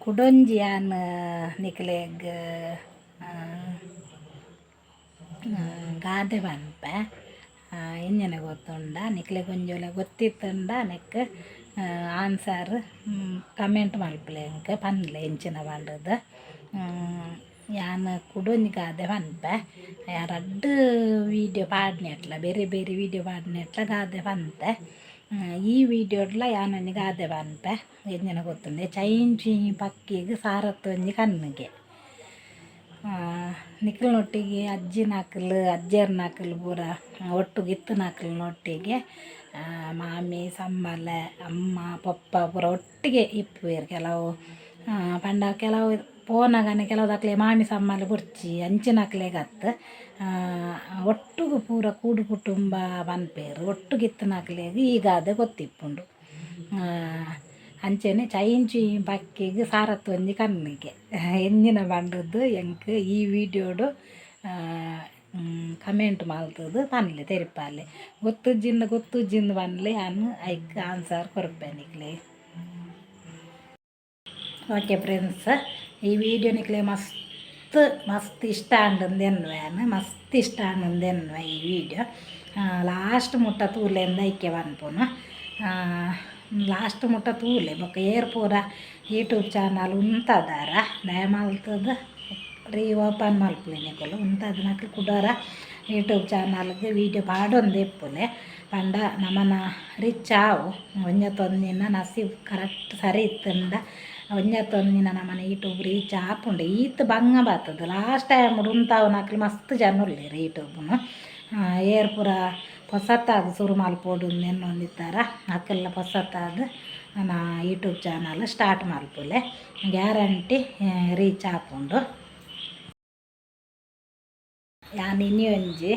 ಕುಡೊಂಜಿ ಯಾನ್ ನಿಕ್ಲೆಗ್ ಗಾದೆ ಪನ್ಪೆ. ಎಂಜನೆ ಗೊತ್ತುಂಡ ನಿಕ್ಲೆಗ್ ಒಂಜಿ ವೇಳೆ ಗೊತ್ತಿತ್ತುಂಡ ನೆಕ್ಕ್ ಆನ್ಸರ್ ಕಮೆಂಟ್ ಮಲ್ಪುಲೆ, ಎಂಕ್ ಪನ್ಲೆ ಎಂಚಿನ ಪಂಡುದು. ಯಾನ್ ಕುಡೊಂಜಿ ಗಾದೆ ಪನ್ಪೆ. ಯಾನ್ ರಡ್ಡ್ ವೀಡಿಯೋ ಪಾಡ್ನೆಟ್ಲ, ಬೇರೆ ಬೇರೆ ವೀಡಿಯೋ ಪಾಡ್ನೆಟ್ಲ ಗಾದೆ ಪನ್ತೆ. ಈ ವೀಡಿಯೋಡ್ಲ ಯಾನೊಂಜಿ ಗಾದೆ ಪನ್ಪೆ. ಎಂಜನ ಗೊತ್ತುಂಡೆ? ಚೈಂಚಿ ಪಕ್ಕಿಗ್ ಸಾರತ್ತೊಂಜಿ ಕಣ್ಣಿಗೆ. ನಿಕಲ್ನೊಟ್ಟಿಗೆ ಅಜ್ಜಿನಕುಲು ಅಜ್ಜೆರ್ನಕುಲು ಪೂರ ಒಟ್ಟುಗು ಇತ್ತಿನಕಲ್ನೊಟ್ಟಿಗೆ ಮಾಮಿ ಸಮ್ಮಲೆ ಅಮ್ಮ ಪೊಪ್ಪ ಪೂರ ಒಟ್ಟಿಗೆ ಇಪ್ಪುವೆರ್. ಕೆಲವು ಪಂಡ ಕೆಲವು ಪೋನಗನೆ ಕೆಲವುದಕ್ಲೆ ಮಾಮಿ ಸಮ್ಮಲೆ ಬೊಡ್ಚಿ ಅಂಚಿನಕ್ಲೆಗ್ ಅತ್ತ್. ಒಟ್ಟುಗು ಪೂರ ಕೂಡು ಕುಟುಂಬ ಪನ್ಪೆರ್. ಒಟ್ಟುಗು ಇತ್ತಿನಕ್ಲೆಗ್ ಈ ಗಾದೆ ಗೊತ್ತಿಪ್ಪುಂಡು. ಅಂಚನೆ ಚೈಂಚಿ ಪಕ್ಕಿಗ್ ಸಾರತ್ತೊಂಜಿ ಕಣ್ಣಿಗೆ ಎಂಜಿನ ಪಂಡುದು ಎಂಕ್ ಈ ವೀಡಿಯೋಡು ಕಮೆಂಟ್ ಮಲ್ತುದು ಪನ್ಲೆ, ತೆರಿಪಾಲೆ. ಗೊತ್ತುಜ್ಜಿಂದ ಗೊತ್ತುಜ್ಜಿಂದ್ ಪನ್ಲೆ, ಯಾನ್ ಐಕ್ ಆನ್ಸರ್ ಕೊರ್ಪೆ ನಿಕ್ಲೆ. ಓಕೆ ಫ್ರೆಂಡ್ಸ್, ಈ ವಿಡಿಯೋ ನಿಕ್ಲೆ ಮಸ್ತ್ ಮಸ್ತ್ ಇಷ್ಟ ಆಂಡ್ ಎನ್ನುವೆ. ಯಾನ್ ಮಸ್ತ್ ಇಷ್ಟ ಆಂಡ್ ಎನ್ನುವೆ. ಈ ವಿಡಿಯೋ ಲಾಸ್ಟ್ ಮುಟ್ಟ ತೂಲೆಂದ ಐಕೆ ಪನ್ಪುನು. ಲಾಸ್ಟ್ ಮುಟ್ಟ ತೂಲೆ. ಬೊಕ್ಕ ಏರ್ ಪೂರ ಯೂಟ್ಯೂಬ್ ಚಾನಲ್ ಉಂತದಾರ, ದಯಮಲ್ತುದು ರೀ ಓಪನ್ ಮಲ್ಪುಲೆ. ನಿಕುಲು ಉಂತದನಕ್ಲು ಕುಡೋರ ಯೂಟ್ಯೂಬ್ ಚಾನಲ್ಗೆ ವೀಡಿಯೋ ಪಾಡೊಂದು ಇಪ್ಪುಲೆ. ಪಂಡ ನಮನ ರಿಚ್ ಆವು. ಒಂಜತ್ತೊಂದಿನ ನಸೀಬ್ ಕರೆಕ್ಟ್ ಸರಿ ಇತ್ತುಂಡ ಒಂಜತ್ತೊಂದಿನ ನಮನ ಯೂಟ್ಯೂಬ್ ರೀಚ್ ಆಪುಂಡು. ಈತ್ ಬಂಗ ಬರ್ತದೆ. ಲಾಸ್ಟ್ ಟೈಮ್ ಉಂತಾವುನಕ್ಲು ಮಸ್ತ್ ಜನ ಉಲ್ಲೆರ್. ಯೂಟ್ಯೂಬ್ನು ಏರ್ ಪೂರ ಪೊಸತ್ತಾದ್ ಸುರು ಮಲ್ಪೊಡು ಎನ್ನೊಂದಿತ್ತಾರ, ಅಕಲ್ನ ಪೊಸತ್ತಾದ್ ನಾ ಯೂಟ್ಯೂಬ್ ಚಾನಲ್ ಸ್ಟಾರ್ಟ್ ಮಲ್ಪುಲೆ. ಗ್ಯಾರಂಟಿ ರೀಚ್ ಆಪುಂಡು. ಯಾನ್ ಇನಿ ಒಂಜಿ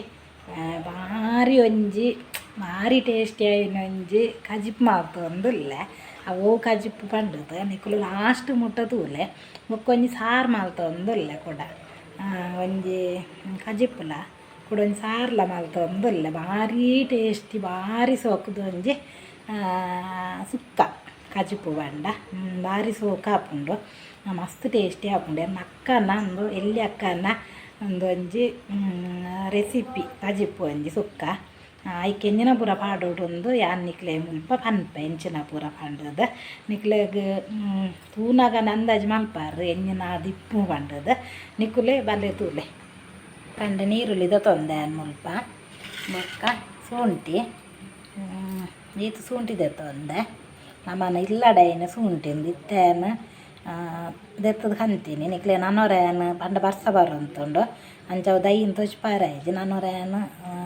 ಬಾರಿ ಒಂಜಿ ಬಾರಿ ಟೇಸ್ಟಿ ಆಯಿನ ಒಂಜಿ ಕಜಿಪು ಮಲ್ತೊಂದುಲ್ಲೆ. ಅವು ಕಜಿಪು ಪಂಡುದು ನಿಕುಲು ಲಾಸ್ಟ್ ಮುಟ್ಟ ತೂಲೆ. ಬೊಕ್ಕ ಒಂಜಿ ಸಾರು ಮಲ್ತೊಂದುಲ್ಲೆ ಕುಡ. ಒಂಜಿ ಕಜಿಪುಲ ಕುಡ ಒಂಜಿ ಸಾರ್ಲ ಮಲ್ತೊಂದುಲ್ಲೆ. ಬಾರಿ ಟೇಸ್ಟಿ, ಬಾರಿ ಸೋಕುದ ಒಂಜಿ ಸುಕ್ಕ ಕಜಿಪು ಪಂಡ ಬಾರಿ ಸೋಕು ಆಪುಂಡು, ಮಸ್ತ್ ಟೇಸ್ಟಿ ಆಪುಂಡು. ಎನ್ನ ಅಕ್ಕನ ಒಂದು ಎಲ್ಲಿ ಅಕ್ಕನ ಒಂದೊಂಜಿ ರೆಸಿಪಿ ಕಜಿಪು ಒಂಜಿ ಸುಕ್ಕ. ಐಕ್ ಎಂಚಿನ ಪೂರ ಪಾಡೊಡುಂದು ಯಾನ್ ನಿಕ್ಲೆ ಮುಲ್ಪ ಪನ್ಪೆ. ಎಂಚಿನ ಪೂರ ಪಂಡುದು ನಿಕ್ಲೆಗ್ ತೂನಗನೆ ಅಂದಾಜು ಮಲ್ಪಾರು ಎಂಚಿನ ಆದಿಪ್ಪು ಪಂಡುದು. ನಿಕುಲೆ ಬಲೆ ತೂಲೆ. ಪಂಡ ನೀರುಳ್ಳಿ ದೆತೊಂದೆ ಯಾನ್ ಮುಲ್ಪ. ಬೊಕ್ಕ ಶುಂಠಿ, ಈತ್ ಶುಂಠಿ ದೆತೊಂದೆ. ನಮನ ಇಲ್ಲಡೈನ ಶುಂಠಿ ಉಂದು. ಇತ್ತೆ ಯಾನ್ ದೆತ್ತುದು ಕಂತೀನಿ ನಿಕ್ಲೆ ನನೊರ. ಯಾನ್ ಪಂಡ ಬರ್ಸ ಬರೊಂತುಂಡು, ಅಂಚ ಅವು ದೈನ್ ತೊಜ್ಪಾರೆ ಆಯ್ಜಿ. ನನೊರ ಯಾನ್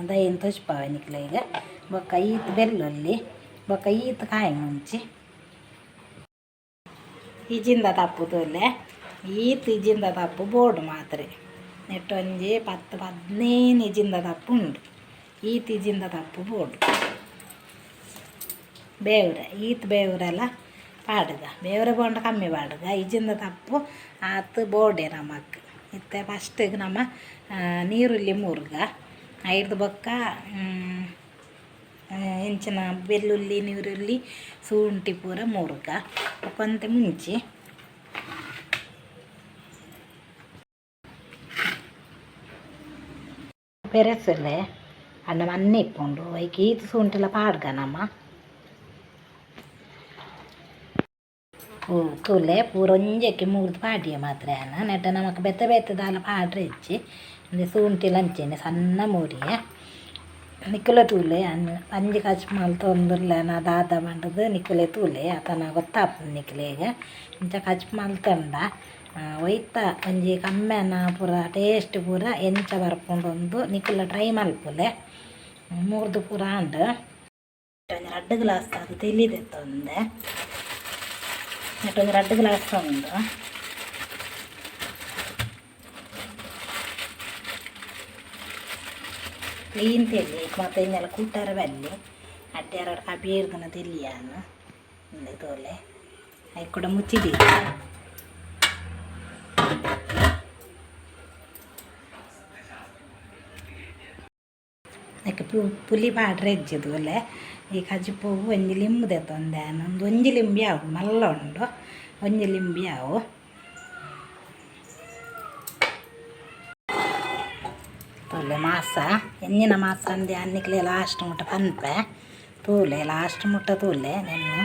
ದೈನ್ ತೊಜ್ಪಾವೆ ನಿಕ್ಲೆಗ್. ಬೊಕ್ಕ ಈತ್ ಬೆಳ್ಳುಳ್ಳಿ, ಬೊಕ್ಕ ಈತ್ ಕಾಯಿ ಮುಂಚಿ. ಇಜಿಂದ ತಪ್ಪು ತೂಲೆ, ಈತ್ ಇಜಿಂದ ತಪ್ಪು ಬೋಡು ಮಾತ್ರೆ. ನೆಟ್ ಒಂಜಿ 10-15 ಇಜಿಂದ ತಪ್ಪು ಉಂಡು. ಈತ್ ಇಜಿಂದ ತಪ್ಪು ಬೋಡು. ಬೇವ್ರೆ, ಈತ್ ಬೇವ್ರೆಲ ಪಾಡುಗ. ಬೇವ್ರೆ ಬೋಂಡ ಕಮ್ಮಿ ಪಾಡುಗ. ಇಜಿಂದ ತಪ್ಪು ಆತ್ ಬೋಡೆ ನಮಕ್. ಇತ್ತೆ ಫಸ್ಟಿಗೆ ನಮ ನೀರುಳ್ಳಿ ಮೂರ್ಗ. ಐಡ್ದ್ ಬೊಕ್ಕ ಎಂಚಿನ ಬೆಳ್ಳುಳ್ಳಿ, ನೀರುಳ್ಳಿ, ಶುಂಠಿ ಪೂರ ಮೂರ್ಗ. ಬೊಕ್ಕ ಒಂತೆ ಮುಂಚಿ. ಪೆರೆಸಲೆ ಅಣ್ಣ ಮಣ್ಣೆ ಇಪ್ಪುಂಡು. ಐಕ್ ಈತ್ ಶುಂಠಿಲ ಪಾಡ್ಗ ನಮ. ತೂಲೆ, ಪೂರ ಒಂಜೆಕ್ಕೆ ಮೂರ್ದು ಪಾಡಿಯೆ ಮಾತ್ರ ಯಾನ್. ನೆಟ್ಟ ನಮಕ್ ಬೇತೆ ಬೇತೆ ದಾಲ ಪಾಡ್ರೆ ಇಜ್ಜಿ. ಇಂದು ಶುಂಠಿಲ ಅಂಚೆನೆ ಸಣ್ಣ ಮೂರಿಯೆ. ನಿಕುಲೆ ತೂಲೆ, ಯಾನ್ ಪಂಜಿ ಕಜಿಪು ಮಲ್ತೊಂದುಲ್ಲೆನ ದಾದ ಪಂಡುದು ನಿಕುಲೆ ತೂಲೆ, ಅತನ ಗೊತ್ತಾಪುಂಡು ನಿಕ್ಲೆಗ್. ಇಂಚ ಕಜಿಪು ಮಲ್ತುಂಡ ಒಯ್ತ ಒಂಜಿ ಕಮ್ಮೆನ ಪೂರ ಟೇಸ್ಟ್ ಪೂರ ಎಂಚ ಬರ್ಪುಂಡು ನಿಕುಲ ಟ್ರೈ ಮಲ್ಪುಲೆ. ಮೂರ್ದು ಪೂರ ಆಂಡ್. ಒಂಜಿ ರಡ್ಡ್ ಗ್ಲಾಸ್ ಅದು ತೆಲಿ ದೆತ್ತೊಂದೆ. ನೆಟ್ ಒಂಜಿ ರಡ್ಡ್ ಗ್ಲಾಸ್ ಉಂಡು. ಕ್ಲೀನ್ ತೆಲಿ ಮಾತ ಇಂಜಲ ಕೂಟರ ಬಲ್ಲಿ. ಅಡ್ಡ್ಯಾರ ಕಬೀರ್ದನ ತೆಲಿಯಾನ ಉಂದೆ ತೋಲೆ. ಐಕ್ ಕೂಡ ಮುಚ್ಚಿದೀನಿ. ಐಕ್ ಪುಲಿ ಪಾಡ್ರೆ ಇಜ್ಜಿ ತೂಲೆ. ಈ ಕಜಿಪುಗು ಒಂಜಿ ಲಿಂಬು ದೆತ್ತೊಂದೆ ಯಾನ್. ಉಂದು ಒಂಜಿ ಲಿಂಬೆ ಆವು, ಮಲ್ಲ ಉಂಡು. ಒಂಜಿ ಲಿಂಬಿ ಆವು. ತೂಲೆ ಮಾಸ ಎಂಜಿನ ಮಾಸ ಅಂದೆ ಅನ್ನಿಕ್ಲೆ ಲಾಸ್ಟ್ ಮುಟ್ಟ ಪನ್ಪೆ ತೂಲೆ ಲಾಸ್ಟ್ ಮುಟ್ಟ ತೂಲೆ ನೆನ್ನು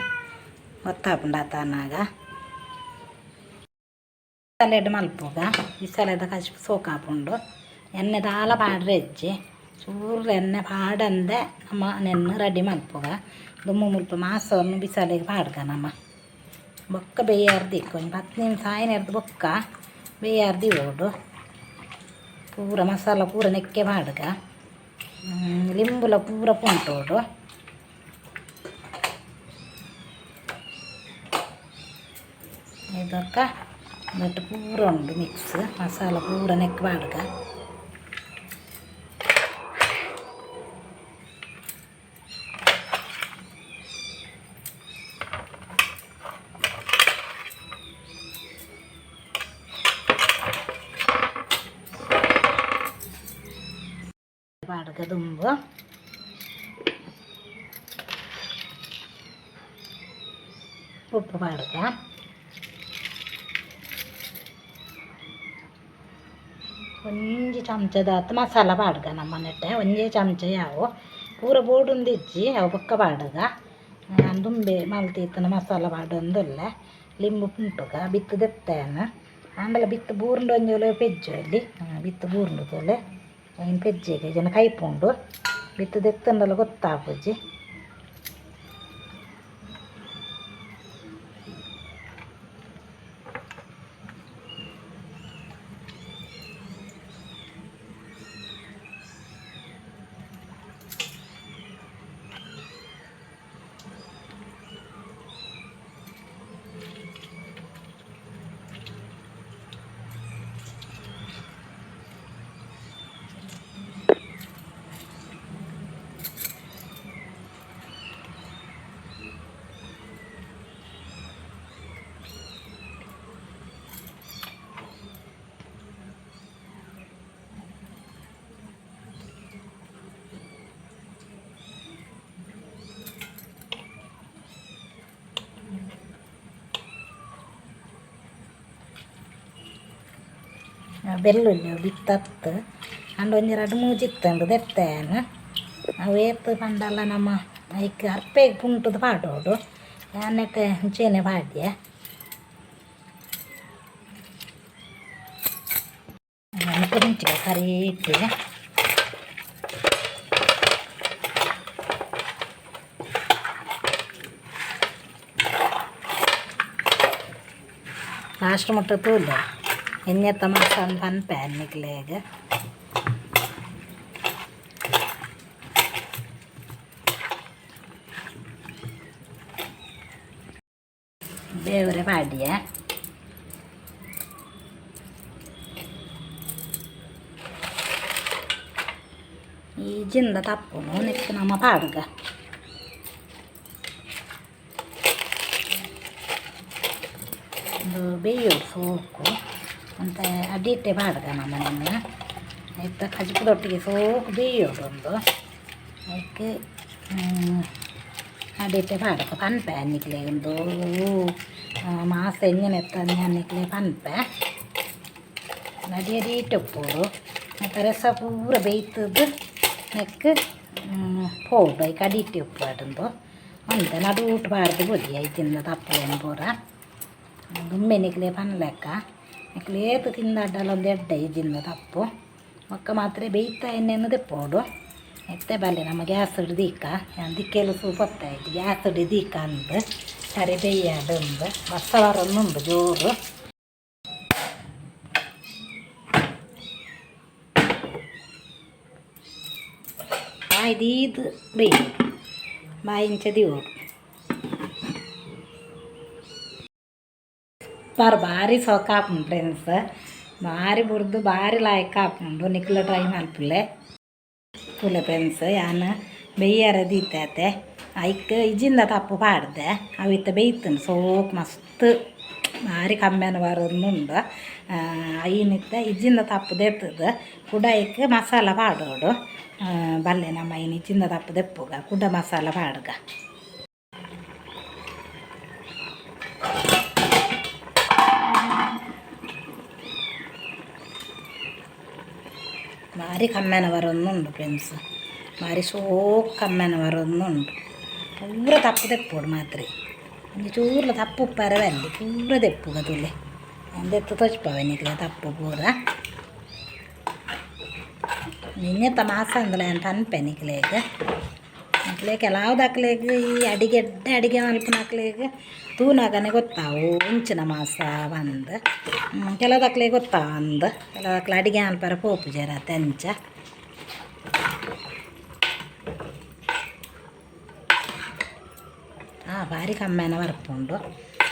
ಗೊತ್ತಾಪುಂಡು ಆತನಾಗ. ಬಿಸಲೆಡ್ ಮಲ್ಪುಗ. ಬಿಸಲೆದ ಕಜಿಪು ಸೋಕಾಪುಂಡು. ಎಣ್ಣೆ ದಾಲ ಪಾಡ್ರೆ ಇಜ್ಜಿ, ಚೂರು ಎಣ್ಣೆ ಪಾಡಂದೆ ನಮ್ಮ ನೆನ್ನು ರೆಡಿ ಮಲ್ಪುಗ. ದುಮ್ಮು ಮುಲ್ಪ ಮಾಸವನ್ನು ಬಿಸಲೆಗ್ ಪಾಡ್ಗ ನಮ್ಮ. ಬೊಕ್ಕ ಬೇಯಾರ್ ದಿಕ್ಕು ಒಂಜಿ 10 ನಿಮಿಷ ಆಯಿನೆರ್ದ್ ಬೊಕ್ಕ ಬೇಯಾರ್ ದೀವೊಡು. ಪೂರ ಮಸಾಲ ಪೂರ ನೆಕ್ಕೆ ಪಾಡ್ಗ. ಲಿಂಬುಲ ಪೂರ ಪುಂಟೋಡು. ಇದಕ್ಕ ನೆಟ್ ಪೂರ ಉಂಡು ಮಿಕ್ಸ್ ಮಸಾಲ ಪೂರ ನೆಕ್ ಪಾಡ್ಗ. ಪಾಡ್ಗ ದುಂಬು ಉಪ್ಪು ಪಾಡ್ಗ. ಒಂಜಿ ಚಮಚದಾತ್ ಮಸಾಲ ಪಾಡ್ಗ ನಮ್ಮ ನೆಟ್ಟೆ. ಒಂಜೇ ಚಮಚ ಯಾವು, ಪೂರ ಬೋಡುಂದಿಜ್ಜಿ. ಅವು ಬೊಕ್ಕ ಪಾಡ್ಗ. ಯಾನ್ ದುಂಬೆ ಮಲ್ತಿತ್ತಿನ ಮಸಾಲ ಪಾಡೊಂದುಲ್ಲೆ. ಲಿಂಬು ಪುಂಟುಗ ಬಿತ್ತು ದೆತ್ತೇನ ಆಂಡಲ ಬಿತ್ತು ಬೂರ್ಂಡ ಒಂಜಿ ಪೆಜ್ಜು ಅಲ್ಲಿ ಬಿತ್ತು ಬೂರ್ಂಡು ತೂಲೆ. ಐನ್ ಪೆಜ್ಜೆಗ್ ಜನ ಕೈಪುಂಡು. ಬಿತ್ತು ದೆತ್ತುಂಡಲ ಗೊತ್ತಾಪುಜಿ. ಬೆಳ್ಳುಳ್ಳಿ ಬಿತ್ತತ್ತು ಅಂಡ ಒಂಜಿ ರಡ್ಡ್ ಮೂಜಿ ಇತ್ತುಂಡು ದೆತ್ತೇನು. ಅವು ಏತ್ ಪಂಡಲ ನಮ್ಮ ಐಕ್ ಅರ್ಪೆಗ್ ಪುಂಟುದು ಪಾಡೋಡು. ಯಾನೆಟ್ ಅಂಚೆನೆ ಪಾಡ್ಯೆ. ಪುರಿಂಚಿಕ ಸರಿಟ್ ಲಾಸ್ಟ್ ಮುಟ್ಟ ತೂಲೆ ಎಣ್ಣೆತ್ತ ಮಸಾಲ ಪನ್ಪೆ ನಿಕ್ಲೆಗ್. ಬೇವರೆ ಪಾಡ್ಯೆ. ಈ ಜಿಂದ ತಪ್ಪುನು ನೆಕ್ಕ್ ನಮ ಪಾಡ್ಗ. ಉಂದು ಬೇಯೋಡು ಸೋಕು ಒಂತೆ ಅಡಿಟ್ಟೆ ಪಾಡ್ಗ ನಮ ನೆನ್ನ. ಐತ ಕಜಿಪುದೊಟ್ಟಿಗೆ ಸೋಕು ಬೇಯೋಡು ಉಂದು. ಐಕ್ ಅಡಿಟ್ಟೆ ಪಾಡ್ಗ. ಪನ್ಪೆ ನಿಕ್ಲೆ ಉಂದು ಮಾಸ ಎಂಜಿನ ನಿಕ್ಲೆ ಪನ್ಪೆ. ಅಡಿ ಅಡಿಟ್ಟೆ ಉಪ್ಪೋಡು. ಮತ್ತು ರಸ ಪೂರ ಬೇಯ್ತದ್ದು ನೆಕ್ ಪೋಡು. ಐಕ್ ಅಡಿಟ್ಟೆ ಉಪ್ಪು ಒಂತೆ ನಡುಟು ಪಾಡ್ದು ಬೊಡಿ ಐತಿಂದ ತಪ್ಪುಲೆನ್ ಪೂರ. ದುಂಬೆ ನಿಕ್ಲೆ ಪನ್ಲೆಕ್ಕ ನಿಕ್ಲೆ ಏತ್ ತಿಂದಾಡಲ ಒಂದು ಎಡ್ಡೆ ಇಜ್ಜಿಂದ ತಪ್ಪು. ಬೊಕ್ಕ ಮಾತ್ರ ಬೇಯ್ತಾ ಎಣ್ಣೆಯನ್ನು ದೆಪ್ಪೋಡು. ಇತ್ತೆ ಬಲ್ಲೆ ನಮ್ಮ ಗ್ಯಾಸ್ ದೀಕ ದಿಕ್ಕೆಲ್ಲ ಸೂಪತ್ತಾಯ್ತು. ಗ್ಯಾಸ್ ದೀಕ ಅಂದ್ ಸರಿ ಬೇಯ್ಯಾಡು ಉಂದು. ಬರ್ಸ ಬರೊಂದುಂಡು ಜೋರು. ಬಾಯಿ ದೀದ್ ಬೇಯೋಡು, ಬಾಯಿಂಚ ದೀವೊಡು. ಸೂಪರ್, ಭಾರಿ ಸೋಕಾಪುಂಡು ಫ್ರೆಂಡ್ಸ್. ಭಾರಿ ಬುರ್ದು ಭಾರಿ ಲಾಯ್ಕ್ ಆಪುಂಡು. ನಿಕ್ಲ ಟ್ರೈ ಮಲ್ಪುಲೆ. ತೂಲೆ ಫ್ರೆಂಡ್ಸ್, ಯಾನ್ ಬೆಯ್ಯರ ದೀತೆ. ಐಕ್ ಇಜ್ಜಿಂದ ತಪ್ಪು ಪಾಡ್ದೆ. ಅವು ಇತ್ತೆ ಬೇಯ್ತುಂಡು ಸೋಕ್ ಮಸ್ತ್ ಭಾರಿ ಕಮ್ಮೆನ ಬರೊಂದುಂಡು. ಐನಿತ್ತೆ ಇಜ್ಜಿಂದ ತಪ್ಪು ದೆತ್ತದು ಕುಡ ಐಕ್ ಮಸಾಲ ಪಾಡೋಡು. ಬಲ್ಲೆ ನಮ್ಮ ಐನ್ ಇಜ್ಜಿಂದ ತಪ್ಪು ದೆಪ್ಪುಗ, ಕುಡ ಮಸಾಲ ಪಾಡ್ಗ. ಭಾರಿ ಕಮ್ಮೆನ ಬರೊಂದುಂಡು ಫ್ರೆಂಡ್ಸ್ ಭಾರಿ ಶೋಕ್ ಕಮ್ಮೆನ ಬರೊಂದುಂಡು ಪೂರ ತಪ್ಪು ತೆಪ್ಪೋಡು ಮಾತ್ರೆ ಒಂಜಿ ಚೂರ್ಲ ತಪ್ಪು ಉಪ್ಪಾರ ಬಲ್ಲಿ ಪೂರ ದೆಪ್ಪುಗ ತುಲೆ ದೆತ್ತು ತೊಚ್ಪವೆ ನಿಕ್ಲೆ ತಪ್ಪು ಪೂರ ನಿನ್ನೆತ್ತ ಮಾಸ ಅಂದಲ ಏನು ಪನ್ಪೆ ನಿಕ್ಲೆಗ್ ನಿಕ್ಲೆ ಕೆಲವು ದಕ್ಲೆಗ್ ಈ ಅಡಿಗೆ ಎಡ್ಡೆ ಅಡಿಗೆ ಮಲ್ಪುನಕ್ಲೆಗ್ ತೂನಾಗನೆ ಗೊತ್ತಾವು ಇಂಚಿನ ಮಾಸ ಪಂದ್ ಕೆಲವು ದಕ್ಲೆಗ್ ಗೊತ್ತಾವಂದ್ ಕೆಲವು ದಕ್ಲೆ ಅಡಿಗೆ ಮಲ್ಪರೆ ಪೋಪುಜೆರ್ ಅತೆ ಅಂಚ. ಭಾರಿ ಕಮ್ಮೆನ ಬರ್ಪುಂಡು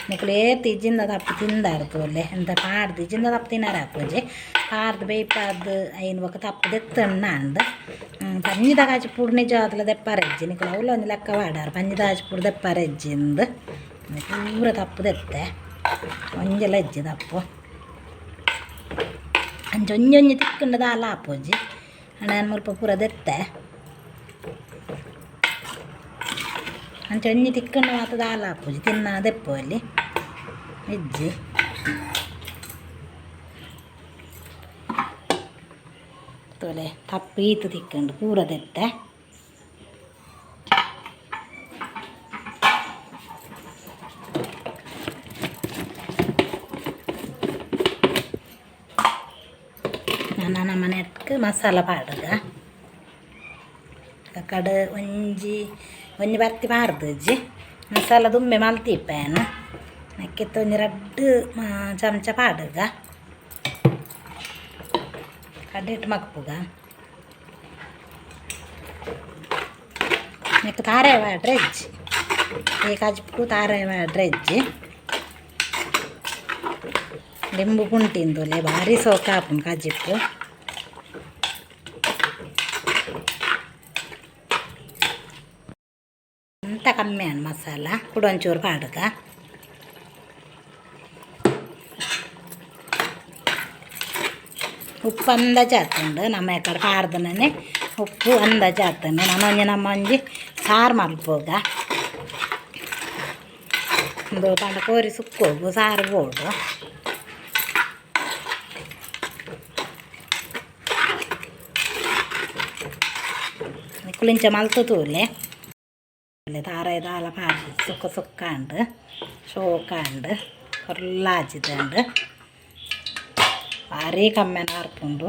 ನಿಕುಲು ಏತ್ ಇಜ್ಜಿಂದ ತಪ್ಪು ತಿಂದಾರ್ ತೂಲೆ ಎಂತ ಪಾಡ್ದು ಇಜ್ಜಿಂದ ತಪ್ಪು ತಿನ್ನರೆ ಆಪುಜಿ ಪಾಡ್ದು ಬೇಯ್ಪಾದ್ ಐನ್ ಬೊಕ ತಪ್ಪು ದೆತ್ತಣ್ಣ ಅಂದ್ ಪಂಜಿದ ಕಾಜಿಪುಡು ನಿಜವಾದ್ಲ ದೆಪ್ಪರೆ ಇಜ್ಜಿ ನಿಕುಲು ಅವ್ಲು ಒಂಜಿ ಲೆಕ್ಕ ಪಾಡಾರ್ ಪಂಜಿದ ಕಾಜಿಪುಡು ದೆಪ್ಪರೆ ಇಜ್ಜಿ ಇಂದ್ ಪೂರ ತಪ್ಪು ದೆತ್ತೆ ಒಂಜೆಲ ಇಜ್ಜಿ ತಪ್ಪು ಅಂಚ ಒಂಜಿ ಒಂಜಿ ತಿಕ್ಕುಂಡ ದಾಲ ಆಪುಜಿ ಆಂಡ ಯಾನ್ ಮುಲ್ಪ ಪೂರ ದೆತ್ತೆ ಅಂಚ ಒಂಜಿ ತಿಕ್ಕುಂಡ ಮಾತ ದಾಲ ಆಪುಜಿ ತಿನ್ನ ದೆಪ್ಪೊಲಿ ಇಜ್ಜಿ ತೂಲೆ ತಪ್ಪು ಈತ್ ತಿಕ್ಕುಂಡು ಪೂರ ದೆತ್ತೆ. ನನ ನಮ ನೆಟ್ಕ್ ಮಸಾಲ ಪಾಡುಗ ಕಡೆ ಒಂಜಿ ಒಂಜಿ ಬರ್ತಿ ಪಾಡ್ದಿಜ್ಜಿ ಮಸಾಲ ದುಂಬೆ ಮಲ್ತಿಪ್ಪೆ ಯಾನ್ ನೆಕ್ಕಿತ್ತ ಒಂಜಿ ರಡ್ಡ್ ಚಮಚ ಪಾಡುಗ ಕಡೆಟ್ ಮಗ್ಪುಗ ನೆಕ್ ತಾರೆ ಪಾಡ್ರೆ ಇಜ್ಜಿ ಈ ಕಜಿಪುಗು ತಾರೆ ಪಾಡ್ರೆ ಇಜ್ಜಿ ಲಿಂಬು ಪುಂಟಿಂದುಲೆ ಭಾರಿ ಸೋಕು ಆಪುಂಡು ಕಜಿಪು. ಅಂತ ಕಮ್ಮಿ ಆಂಡ್ ಮಸಾಲ ಕುಡ ಒಂಚೂರು ಪಾಡುಗ ಉಪ್ಪು ಅಂದಾಜು ಆತುಂಡು ನಮ ಎಕಡೆ ಪಾಡ್ದನೇ ಉಪ್ಪು ಅಂದಾಜು ಆತುಂಡು ನನ ಒಂಜಿ ನಮ್ಮ ಒಂಜಿ ಸಾರು ಮಲ್ಪುಗ ಉಂದು ಪಂಡ ಕೋರಿ ಸುಕ್ಕೋಗು ಸಾರು ಬೋಡು. ನಿಕುಲು ಇಂಚ ಮಲ್ತ್ ತೂಲೆ ತಾರಾಯಿ ದಾಲ ಪಾಡ್ದ್ ಸುಕ್ಕ ಸುಕ್ಕ ಆಂಡ್ ಶೋಕಾಂಡ್ ಪೊರ್ಲಾಜಿದಂಡ್ ಭಾರಿ ಕಮ್ಮೆನ ಬರ್ಪುಂಡು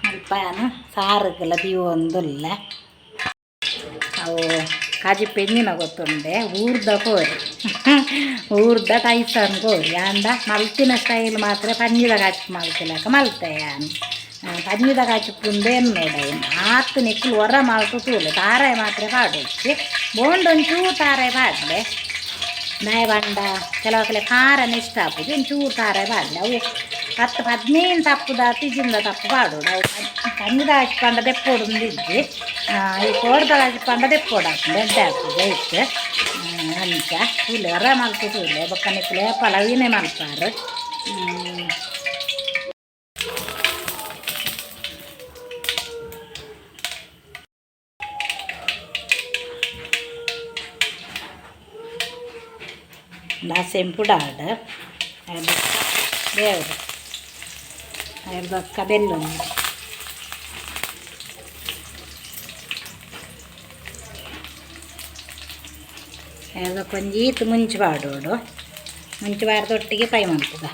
ಮುಲ್ಪ ಯಾನ್ ಸಾರುಗುಲ ದೀವೊಂದುಲ್ಲೆ ಅವು ಕಜಿಪು ಎಂಚಿನ ಗೊತ್ತುಂಡೆ ಊರ್ದ ಕೋರಿ ಊರ್ದ ಟೈಸನ್ ಕೋರಿ ಆಂಡ ಮಲ್ತಿನ ಸ್ಟೈಲ್ ಮಾತ್ರ ಪಂಜಿದ ಕಜಿಪು ಮಲ್ತಿಲೆಕ ಮಲ್ತೆ ಯಾನ್ ಪಂಜಿದ ಕಜಿಪು ಉಂದು ಎನ್ನೋಡು ಐನ್ ಆತ್ ನಿಕುಲು ಒರ ಮಲ್ತ್ ತೂಲೆ ತಾರಾಯಿ ಮಾತ್ರ ಪಾಡೊಡ್ಚಿ ಬೋಂಡ ಒಂಚೂರು ತಾರಾಯಿ ಪಾಡ್ಲೆ ದಾಯೆ ಪಂಡ ಕೆಲವಕ್ಲೆ ಖಾರನೆ ಇಷ್ಟ ಆಪುಜಿ ಒಂಚೂರು ತಾರಾಯಿ ಪಾಡ್ಲೆ ಅವು 10 15 ತಪ್ಪುದ ಇಜ್ಜಿಂಡ ತಪ್ಪು ಪಾಡೊಡು ಅವು ಪಂಜಿದ ಕಜಿಪು ಪಂಡ ದೆಪ್ಪೊಡು ಇಜ್ಜಿ ಈ ಕೋರ್ದ ಕಜಿಪು ಪಂಡ ದೆಪ್ಪೊಡು ಆಪುಂಡು ಎಡ್ಡೆ ಆಪುಜಿ ಐಕ್ ಅಂಚ ತೂಲೆ ಒರ ಮಲ್ತ್ ತೂಲೆ ಬೊಕ್ಕ ನಿಕುಲು ಏಪಲ ಅವೀನೆ ಮಲ್ಪಾರ್. ದಾಸೆಂಪು ಡಾಡ್ ಬೇವು ಬೊಕ್ಕ ಬೆಲ್ಲೊಂಜಿ ಬೊಕ್ಕ ಒಂಜಿ ಈತ್ ಮುಂಚಿ ಪಾಡೊಡು ಮುಂಚಿ ಪಾಡ್ದ್ ಒಟ್ಟಿಗೆ ಫ್ರೈ ಮಲ್ಪುಗ.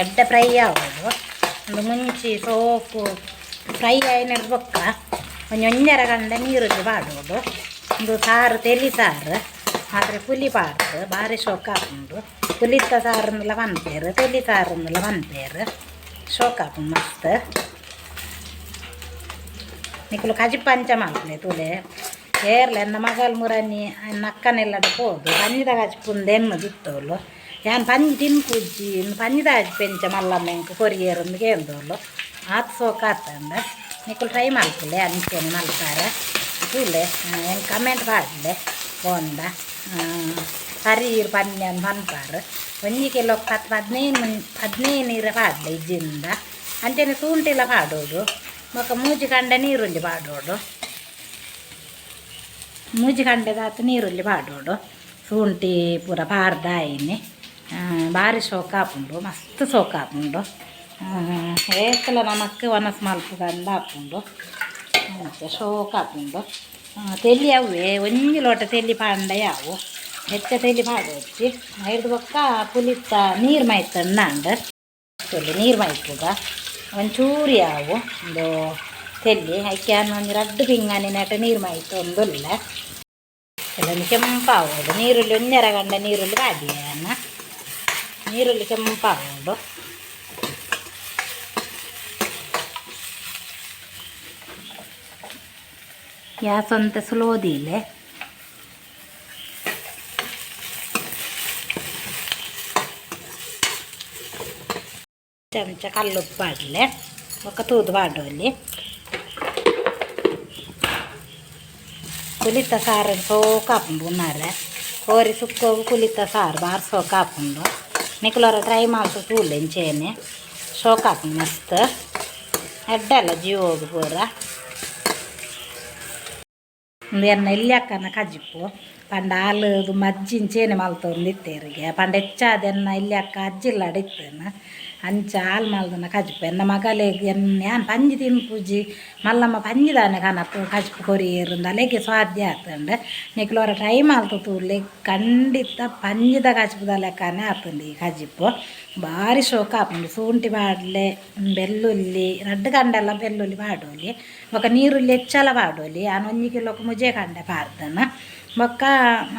ಎಡ್ಡೆ ಫ್ರೈ ಆವೊಡು ಉಂದು ಮುಂಚಿ ಸೋಕು ಫ್ರೈ ಆಯಿನೆಡ್ದ್ ಬೊಕ್ಕ ಒಂಜಿ ಒಂಜರೆ ಗಂಡ ನೀರುಳ್ಳಿ ಪಾಡೊಡು ಉಂದು ಸಾರು ತೆಲಿ ಸಾರು ಆದ್ರೆ ಪುಲಿ ಪಾಡ್ದ್ ಬಾರಿ ಶೋಕು ಆಪುಂಡು ಪುಲಿತ್ತ ಸಾರುಂದುಲ ಪನ್ಪೆರ್ ತೆಲಿ ಸಾರುಂದುಲ ಪನ್ಪೆರ್ ಶೋಕು ಆಪುಂಡು ಮಸ್ತ್. ನಿಕುಲು ಕಜಿಪು ಅಂಚ ಮಲ್ಪುಲೆ ತೂಲೆ ಏರ್ಲ ಎನ್ನ ಮಗಲ್ ಮುರನಿ ಎನ್ನ ಅಕ್ಕನೆಲ್ಲದ ಪೋದು ಪಂಜಿದ ಕಜಿಪು ಉಂದು ಎನ್ನುದಿತ್ತೋಲು ಯಾನ್ ಪಂಜಿ ತಿನ್ಪುಜ್ಜಿ ಇಂದು ಪಂಜಿದ ಕಜಿಪು ಎಂಚ ಮಲ್ಲಮ್ಮ ಎಂಕ್ ಕೊರಿಯೆರ್ ಇಂದ್ ಕೇಂದೋಲು ಆತ್ ಸೋಕು ಆತುಂಡು ನಿಕುಲು ಟ್ರೈ ಮಲ್ಪುಲೆ ಅಂಚನೆ ಮಲ್ಪರೆ ತೂಲೆ ಎಂಕ್ ಕಮೆಂಟ್ ಪಾಡ್ಲೆ ಪೋಂಡ ಸರಿ ಈರ್ ಪನ್ಯನ್ ಪನ್ಪಾರ್ ಒಂಜಿ ಕಿಲೋಕ್ 10 15 15 ನೀರು ಪಾಡ್ಲೆ ಇಜ್ಜಿಂಡ ಅಂಚನೆ ಶುಂಠಿಲ ಪಾಡೊಡು ಬೊಕ ಮೂಜಿ ಕಂಡ ನೀರುಳ್ಳಿ ಪಾಡೊಡು. ಮೂಜಿ ಕಂಡೆದಾತ್ ನೀರುಳ್ಳಿ ಪಾಡೋಡು ಶುಂಠಿ ಪೂರ ಪಾಡ್ದಾಯಿನಿ ಬಾರಿ ಶೋಕ ಆಪುಂಡು ಮಸ್ತ್ ಶೋಕ ಆಪುಂಡು ಏತಲ ನಮಕ್ ವನಸ್ ಮಲ್ಪುಗಂದ ಆಪುಂಡು ಅಂಚ ಶೋಕ ಆಪುಂಡು ತೆಲ್ಲಿ ಅವೇ ಒಂಜಿ ಲೋಟ ತೆಲ್ಲಿ ಪಾಂಡ ಯಾವು ಹೆಚ್ಚ ತೆಲ್ಲಿ ಪಾಡೊಚ್ಚಿ ಐರ್ದ್ ಬೊಕ್ಕ ಪುಲಿತ್ತ ನೀರು ಮೈತಣ್ಣಾಂಡ್ ತೆಲ್ಲಿ ನೀರು ಮೈಪುಗ ಒಂಚೂರು ಯಾವು ಉಂದು ತೆಲ್ಲಿ ಐಕೆ ಒಂಜಿ ರಡ್ಡ್ ಪಿಂಗಾಣಿ ನೆಟ ನೀರು ಮೈತೊಂದುಲ್ಲೆ ಒಂಜಿ ಕೆಂಪಾವೊಡು ನೀರುಳ್ಳಿ ಒಂಜರ ಗಂಡ ನೀರುಳ್ಳಿ ಪಾಡಿಯೆನ ನೀರುಳ್ಳಿ ಕೆಂಪಾವೊಡು ಗ್ಯಾಸ್ ಒಂತೆ ಸ್ಲೋ ದೀಲೆ ಚಮಚ ಕಲ್ಲುಪ್ಪು ಪಾಡ್ಲೆ ಬೊಕ್ಕ ತೂದು ಪಾಡೊಲಿ ಪುಲಿತ ಸಾರು ಸೋಕು ಆಪುಂಡು ಉನ್ನಾರೆ ಕೋರಿ ಸುಕ್ಕೋಗು ಪುಲಿತ ಸಾರು ಬಾರಿ ಸೋಕು ಆಪುಂಡು ನಿಕುಲೊರ ಟ್ರೈ ಮಲ್ತ್ ತೂಲೆ ಇಂಚೆನೆ ಶೋಕು ಆಪುಂಡು ಮಸ್ತ್ ಎಡ್ಡೆ ಜೀವೊಗು ಪೂರ ಉಂದು ಎನ್ನ ಎಲ್ಯಕ್ಕನ ಕಜಿಪು ಪಂಡ ಆಲ್ ದುಂಬು ಅಜ್ಜಿ ಇಂಚೆನೆ ಮಲ್ತೊಂದಿತ್ತೆರ್ಗೆ ಪಂಡ ಹೆಚ್ಚಾದ್ ಎನ್ನ ಎಲ್ಯಕ್ಕ ಅಜ್ಜಿಲ್ಲಡ್ ಇತ್ತೇನು ಅಂಚ ಆಲ್ ಮಲ್ದಿನ ಕಜಿಪು ಎನ್ನ ಮಗಲೆಗ್ ಯಾನ್ ಪಂಜಿ ತಿನ್ಪುಜಿ ಮಲ್ಲಮ್ಮ ಪಂಜಿ ದಾನೆ ಕನತ್ ಕಜಿಪು ಕೊರಿಯೆರ್ ಇಂದ್ ಅಲೆಗೆ ಸ್ವಾದ್ಯ ಆತುಂಡು ನಿಕುಲು ಒರ ಟ್ರೈ ಮಲ್ತ್ ತೂಲೆ ಖಂಡಿತ ಪಂಜಿದ ಕಜಿಪುದ ಲೆಕ್ಕನೆ ಆತುಂಡು ಈ ಕಜಿಪು ಬಾರಿ ಶೋಕು ಆಪುಂಡು ಶುಂಠಿ ಪಾಡ್ಲೆ ಬೆಳ್ಳುಳ್ಳಿ ರಡ್ಡ್ ಕಂಡೆಲ ಬೆಳ್ಳುಳ್ಳಿ ಪಾಡೊಲಿ ಬೊಕ ನೀರುಳ್ಳಿ ಹೆಚ್ಚಲ ಪಾಡೊಲಿ ಯಾನ್ ಒಂಜಿ ಕಿಲೋಕು ಮುಜೆ ಕಂಡೆ ಪಾಡ್ದೆನ ಬೊಕ್ಕ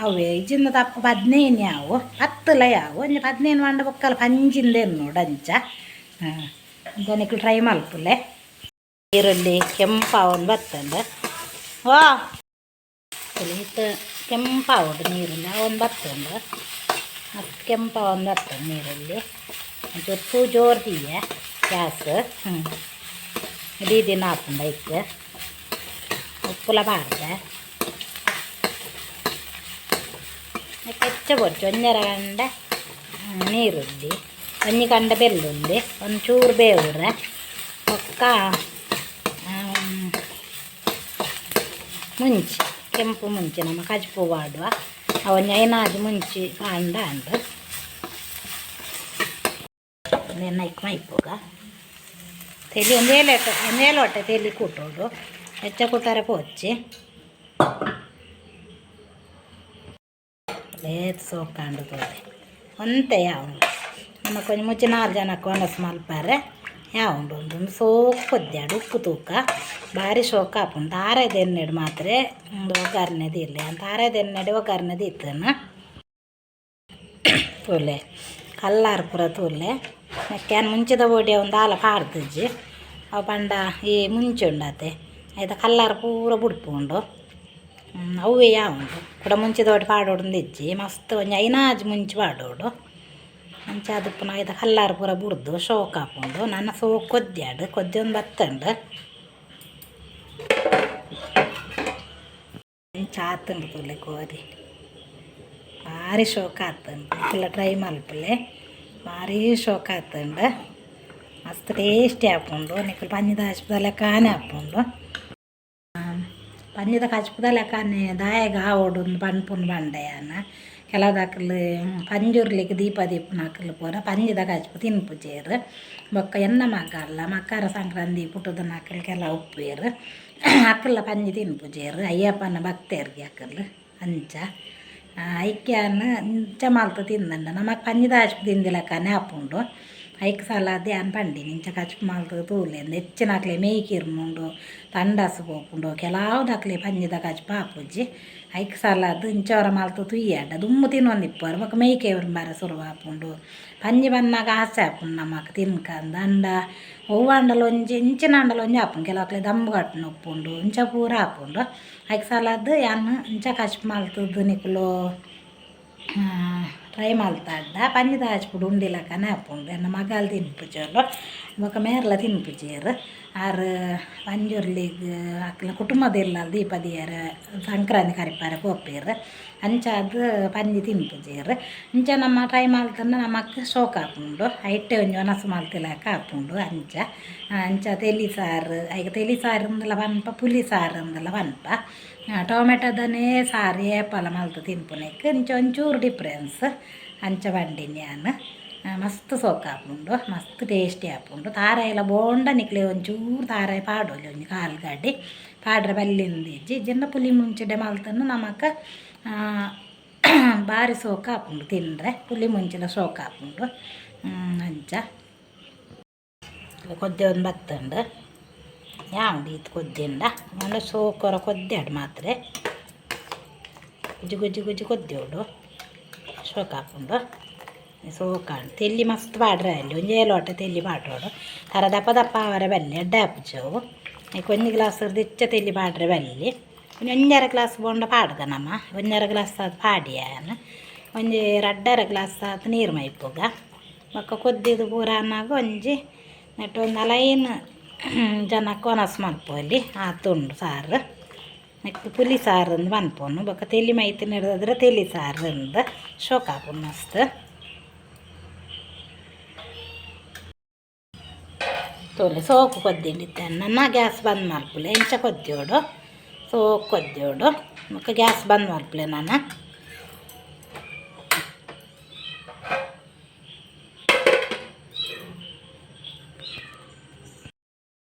ಅವ್ವೆ ಇಜ್ಜಿಂಡ ತಪ್ಪು 15 ಯಾವು 10 ಲ ಯಾವು ಒಂಜಿ 15 ಪಂಡ ಬೊಕ್ಕಲ ಪಂಜಿಂದ ಎನ್ನೊಡು ಅಂಚ ನಿಕುಲು ಟ್ರೈ ಮಲ್ಪುಲೆ ನೀರುಳ್ಳಿ ಕೆಂಪಾವೊಂದು ಬತ್ತುಂಡು ವಾ ಇತ್ತೆ ಕೆಂಪಾವೊಡು ನೀರುಳ್ಳಿ ಅವೊಂದು ಬತ್ತುಂಡು ಮಸ್ತ್ ಕೆಂಪಾವೊಂದು ಬತ್ತುಂಡು ನೀರುಳ್ಳಿ ಒಂಚೂರು ತೂ ಜೋರು ದೀಯೆ ಗ್ಯಾಸ್ ದೀದಿನ ಆಪುಂಡು ಐಕ್ ಉಪ್ಪುಲ ಪಾಡ್ದೆ ಹೆಚ್ಚ ಬೊರ್ಚಿ ಒಂಜರ ಕಂಡೆ ನೀರುಳ್ಳಿ ಒಂಜಿ ಕಂಡೆ ಬೆಳ್ಳುಳ್ಳಿ ಒಂಚೂರು ಬೇವುರೆ ಬೊಕ್ಕ ಮುಂಚಿ ಕೆಂಪು ಮುಂಚಿ ನಮ ಕಜಿಪು ಪಾಡುವ ಅವು ಒಂಜಿ ಐನಾಜಿ ಮುಂಚಿ ಪಾಂಡ ಆಂಡ್ ಉಂದೆನ್ ಐಕ್ ಮೈಪುಗ ತೆಲಿ ಒಂಜೇ ಲೋಟ ಒಂಜೇ ಲೋಟ ತೆಲಿ ಕೂಟೊಡು ಹೆಚ್ಚ ಕೂಟರೆ ಪೋಚಿ ಏತ್ ಸೋಕಾಂಡು ತೂಲೆ ಒಂತೆ ಯಾವುಂಡು ನಮಕ್ ಒಂಜಿ ಮುಜ್ಜಿ ನಾಲ್ ಜನಕ್ಕೆ ವನಸ್ ಮಲ್ಪರೆ ಯಾವುಂಡು ಉಂದು ಸೋಕು ಕೊದ್ಯಾಡು ಉಪ್ಪು ತೂಕ ಬಾರಿ ಶೋಕು ಆಪುಂಡು ತಾರಾಯ್ದ ಎಣ್ಣೆಡ್ ಮಾತ್ರ ಉಂದು ಒಗ್ಗರ್ಣೆ ದೀಲೆ ತಾರಾಯ್ದ ಎಣ್ಣೆಡ್ ಒಗ್ಗರ್ಣೆ ದೀತೇನು ತೂಲೆ ಕಲ್ಲಾರ್ ಪೂರ ತೂಲೆ ನೆಕ್ಕ್ ಯಾನ್ ಮುಂಚಿದ ಬೋಡಿ ಒಂದು ದಾಲ ಪಾಡ್ದಿಜ್ಜಿ ಅವು ಪಂಡ ಈ ಮುಂಚಿ ಉಂಡತೆ ಐತ ಕಲ್ಲಾರ್ ಪೂರ ಬುಡ್ಪುಂಡು ಅವ್ವೇ ಯಾವುಂಡು ಕುಡ ಮುಂಚಿದ ಒಟ್ಟು ಪಾಡೊಡು ಇಜ್ಜಿ ಮಸ್ತ್ ಒಂಜಿ ಐನಾಜಿ ಮುಂಚಿ ಪಾಡೊಡು ಅಂಚ ಆದುಪ್ಪುನ ಐತ ಕಲ್ಲಾರ್ ಪೂರ ಬುಡ್ದು ಶೋಕು ಆಪುಂಡು ನನ ಸೋಕು ಕೊದ್ಯಾಡು ಕೊದ್ಯೊಂದು ಬತ್ತುಂಡು ಇಂಚ ಆತುಂಡು ತೂಲೆ ಕೋರಿ ಭಾರಿ ಶೋಕು ಆತುಂಡು ನಿಕುಲ ಟ್ರೈ ಮಲ್ಪುಲೆ ಭಾರಿ ಶೋಕು ಆತುಂಡು ಮಸ್ತ್ ಟೇಸ್ಟಿ ಆಪುಂಡು ನಿಕುಲು ಪಂಜಿದ ಕಜಿಪುದ ಲೆಕ್ಕನೆ ಆಪುಂಡು ಪಂಜಿದ ಕಜಿಪುದ ಲೆಕ್ಕನೆ ದಾಯೆಗ್ ಆವೊಡು ಇಂದ್ ಪನ್ಪುನು ಪಂಡೆ ಯಾನ್ ಕೆಲವುದಕ್ಲ್ ಪಂಜುರ್ಲಿಗ್ ದೀಪ ದೀಪುನಕುಲು ಪೂರ ಪಂಜಿದ ಕಜಿಪು ತಿನ್ಪುಜೆರ್ ಬೊಕ್ಕ ಎನ್ನ ಮಗಲ್ಲ ಮಕರ ಸಂಕ್ರಾಂತಿ ಪುಟ್ಟುದನಕುಲು ಕೆಲವು ಉಪ್ಪುವೆರ್ ಅಕುಲ್ಲ ಪಂಜಿ ತಿನ್ಪುಜೆರ್ ಅಯ್ಯಪ್ಪನ ಭಕ್ತೆರ್ಗೆ ಅಕುಲು ಅಂಚ ಐಕ್ ಯಾನ್ ಇಂಚ ಮಲ್ತ್ ತಿಂದಂಡ ನಮಕ್ ಪಂಜಿದ ಕಜಿಪು ತಿಂದಿಲೆಕ್ಕನೆ ಆಪುಂಡು ಐಕ್ ಸಲಾದ್ ಯಾನ್ ಪಂಡಿನಿ ಇಂಚ ಕಜಿಪು ಮಲ್ತ್ ತೂಲೆ ಇಂದ್ ಹೆಚ್ಚಿನಕ್ಲೆ ಮೇಯ್ ಕಿರ್ಮುಂಡು ತಂಡಸ್ ಪೋಪುಂಡು ಕೆಲವುದಕ್ಲೆ ಪಂಜಿದ ಕಜಿಪು ಆಪುಜಿ ಐಕ್ ಸಲಾದ್ ಇಂಚ ಒರ ಮಲ್ತ್ ತೂಯೆರ್ಡ ದುಂಬು ತಿನೊಂದಿಪ್ಪುವೆರ್ ಬೊಕ ಮೇಯ್ ಕಿರ್ಂಬರೆ ಸುರು ಆಪುಂಡು ಪಂಜಿ ಬನ್ನಗ ಆಸೆ ಆಪುಂಡು ನಮಕ್ ತಿನ್ಕಂದ್ ಆಂಡ ಒವ್ವಾಂಡಲ ಒಂಜಿ ಎಂಚಿನಾಂಡಲ ಒಂಜಿ ಆಪುಂಡು ಕೆಲವಕ್ಲೆ ದಂಬು ಕಟ್ಟುನ ಉಪ್ಪುಂಡು ಇಂಚ ಪೂರ ಆಪುಂಡು ಐಕ್ ಸಲಾದ್ ಯಾನ್ ಇಂಚ ಕಜಿಪು ಮಲ್ತುದು ನಿಕುಲು ಟ್ರೈ ಮಲ್ತರ್ಡ ಪಂಜಿದ ಕಜಿಪುಡು ಉಂಡಿಲಕನೆ ಆಪುಂಡು ಎನ್ನ ಮಗಲ್ ತಿನ್ಪುಜೊಲು ಬೊಕ ಮೇರ್ಲ ತಿನ್ಪುಜೆರ್ ಆರ್ ಪಂಜುರ್ಲಿಗ್ ಅಕ್ಲ್ನ ಕುಟುಂಬದ ಇಲ್ಲಲ್ ದೀಪ ದೀಯೆರೆ ಸಂಕ್ರಾಂದಿ ಕರಿಪರೆ ಪೋಪೆರ್. ಅಂಚಾದ್ ಪಂಜಿ ತಿನ್ಪುಜೆರ್. ಇಂಚ ನಮ್ಮ ಟ್ರೈ ಮಲ್ತ್ಂಡ ನಮಕ್ ಶೋಕ್ ಆಪುಂಡು. ಐಟೆ ಒಂಜಿ ವನಸ್ ಮಲ್ತಿಲಕ ಆಪುಂಡು ಅಂಚ. ಅಂಚ ತೆಲಿ ಸಾರು ಐಕ್ ತೆಲಿ ಸಾರು ಇಂದಲ ಪನ್ಪ ಪುಲಿ ಸಾರು ಇಂದಲ ಪನ್ಪ. ಟೊಮೆಟೊದನೇ ಸಾರು ಏಪಲ ಮಲ್ತ್ ತಿನ್ಪುನೆಕ್ ಇಂಚ ಒಂಚೂರು ಡಿಫ್ರೆನ್ಸ್ ಅಂಚ ಪಂಡಿನಿ ಯಾನ್. ಮಸ್ತ್ ಸೋಕು ಆಪುಂಡು, ಮಸ್ತ್ ಟೇಸ್ಟಿ ಆಪುಂಡು. ತಾರಾಯಿಲ ಬೋಂಡ ನಿಕ್ಲೆ ಒಂಚೂರು ತಾರಾಯಿ ಪಾಡೊಲಿ ಒಂಜಿ ಕಾಲು ಗಡ್ಡೆ ಪಾಡ್ರೆ ಬಲ್ಲಿಂದಿಜ್ಜಿ. ಇಜ್ಜಿಂಡ ಪುಲಿ ಮುಂಚಿಡೆ ಮಲ್ತುಂಡ ನಮಕ್ ಬಾರಿ ಸೋಕು ಆಪುಂಡು ತಿಂದರೆ ಪುಲಿ ಮುಂಚಿಲ ಸೋಕು ಆಪುಂಡು ಅಂಚ. ಕೊದ್ದೆ ಒಂದು ಬತ್ತುಂಡು ಯಾವುಂಡು ಈತ್ ಕೊದ್ದಿಂಡ ಆಂಡ ಸೋಕೊರ ಕೊದ್ದ್ಯಾಡು ಮಾತ್ರೆ ಗುಜ್ಜಿ ಗುಜ್ಜಿ ಗುಜ್ಜಿ ಕೊದ್ದಿಯೋಡು ಶೋಕು ಆಪುಂಡು. ಸೋಕಾಂಡ್ ತೆಲ್ಲಿ ಮಸ್ತ್ ಪಾಡ್ರೆ ಅಲ್ಲಿ ಒಂಜೇ ಲೋಟ ತೆಲ್ಲಿ ಪಾಡೋಡು ತರ ದಪ್ಪ ದಪ್ಪ ಆವರೆ ಬಲ್ಲಿ ಎಡ್ಡೆ ಆಪುಜವು. ಐಕ್ ಒಂಜಿ ಗ್ಲಾಸ್ ಹೆಚ್ಚ ತೆಲ್ಲಿ ಪಾಡ್ರೆ ಬಲ್ಲಿ. ಒಂಜಿ ಒಂಜರೆ ಗ್ಲಾಸ್ ಬೋಂಡ ಪಾಡ್ಗ ನಮ ಒಂಜರೆ ಗ್ಲಾಸ್ ಆದ್ ಪಾಡಿಯ ಯಾನ್. ಒಂಜಿ ರಡ್ಡರೆ ಗ್ಲಾಸ್ ಆತ್ ನೀರು ಮೈಪುಗ. ಬೊಕ್ಕ ಕೊದ್ದಿದು ಪೂರ ಆನಾಗ ಒಂಜಿ ನೆಟ್ ಒಂದು ನಾಲೈನ್ ಜನಕ್ಕೆ ಒನಸ್ ಮಲ್ಪೊಲಿ ಆತುಂಡು ಸಾರು. ನೆಕ್ಕ್ ಪುಲಿ ಸಾರು ಅಂದ್ ಪನ್ಪುನು. ಬೊಕ್ಕ ತೆಲಿ ಮೈತಿನೆಡ್ದಾದ್ರೆ ತೆಲಿ ಸಾರು ಅಂದ್ ಶೋಕು ಆಪುಂಡು ಮಸ್ತ್. ತೂಲೆ ಸೋಕು ಕೊದ್ದಿಂಡು ಇತ್ತೆ ನನ ಗ್ಯಾಸ್ ಬಂದ್ ಮಲ್ಪುಲೆ. ಇಂಚ ಕೊದ್ದಿಯೋಡು ಸೋಕು ಕೊದ್ದಿಯೋಡು ಬೊಕ್ಕ ಗ್ಯಾಸ್ ಬಂದ್ ಮಲ್ಪುಲೆ ನನ.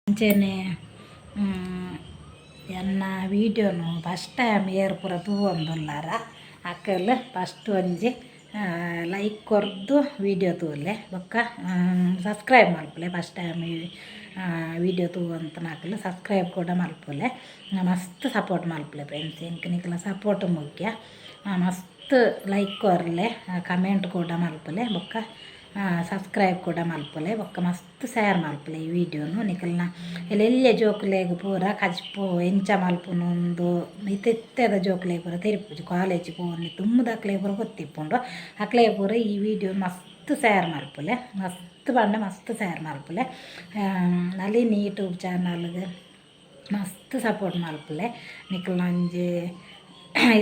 ಅಂಚೆನೆ ಎನ್ನ ವೀಡಿಯೋನು ಫಸ್ಟ್ ಟೈಮ್ ಏರ್ ಪೂರ ತೂವೊಂದುಲ್ಲಾರ ಅಕಲ್ ಫಸ್ಟ್ ಒಂಜಿ ಲೈಕ್ ಕೊರ್ದು ವೀಡಿಯೋ ತೂಲೆ. ಬೊಕ್ಕ ಸಬ್ಸ್ಕ್ರೈಬ್ ಮಲ್ಪುಲೆ. ಫಸ್ಟ್ ಟೈಮ್ ವೀಡಿಯೋ ತೂವಂತನಕುಲು ಸಬ್ಸ್ಕ್ರೈಬ್ ಕೂಡ ಮಲ್ಪುಲೆ. ಮಸ್ತ್ ಸಪೋರ್ಟ್ ಮಲ್ಪುಲೆ ಫ್ರೆಂಡ್ಸ್. ಎಂಕ್ ನಿಕಲ್ನ ಸಪೋರ್ಟ್ ಮುಖ್ಯ. ಮಸ್ತ್ ಲೈಕ್ ಕೊರ್ಲೆ, ಕಮೆಂಟ್ ಕೂಡ ಮಲ್ಪುಲೆ, ಬೊಕ್ಕ ಸಬ್ಸ್ಕ್ರೈಬ್ ಕೂಡ ಮಲ್ಪುಲೆ. ಬೊಕ್ಕ ಮಸ್ತ್ ಶೇರ್ ಮಲ್ಪುಲೆ ಈ ವೀಡಿಯೋನು. ನಿಕಲ್ನ ಎಲ್ಲೆಲ್ಯ ಜೋಕುಲೆಗ್ ಪೂರ ಕಜಿಪು ಎಂಚ ಮಲ್ಪುನು ಇತ್ತೆ ಇತ್ತೆದ ಜೋಕುಲೆಗ್ ಪೂರ ತೆರಿಪುಜಿ. ಕಾಲೇಜ್ ಪೋವೊಂದು ದುಂಬುದಕ್ಲೆಗ್ ಪೂರ ಗೊತ್ತಿಪ್ಪುಂಡು. ಅಕ್ಲೆಗ್ ಪೂರ ಈ ವೀಡಿಯೋ ಮಸ್ತ್ ಶೇರ್ ಮಲ್ಪುಲೆ. ಮಸ್ತ್ ಪಂಡ ಮಸ್ತ್ ಶೇರ್ ಮಲ್ಪುಲೆ. ನಳಿನಿ ಯೂಟ್ಯೂಬ್ ಚಾನಲ್ಗ್ ಮಸ್ತ್ ಸಪೋರ್ಟ್ ಮಲ್ಪುಲೆ. ನಿಕಲ್ನ ಒಂಜಿ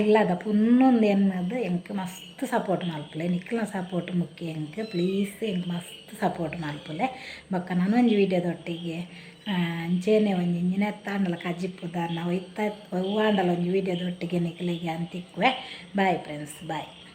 ಇಲ್ಲದ ಪುನ್ನೊಂದು ಎನ್ನದು ಎಂಕ್ ಮಸ್ತ್ ಸಪೋರ್ಟ್ ಮಲ್ಪುಲೆ. ನಿಕಲ್ನ ಸಪೋರ್ಟ್ ಮುಖ್ಯ ಎಂಕ್. ಪ್ಲೀಸ್ ಎಂಕ್ ಮಸ್ತ್ ಸಪೋರ್ಟ್ ಮಲ್ಪುಲೆ. ಬೊಕ್ಕ ನನೊಂಜಿ ವೀಡಿಯೋದೊಟ್ಟಿಗೆ ಅಂಚೆನೆ ಒಂಜಿ ಇಂಚಿನೆತ್ತಾಂಡಲ ಕಜಿಪು ದಾನ್ನ ಒಯ್ತ ಒವ್ವಾಂಡಲ ಒಂಜಿ ವೀಡಿಯೋದೊಟ್ಟಿಗೆ ನಿಕಲೆಗ್ ಯಾನ್ ತಿಕ್ಕುವೆ. Bye friends, bye.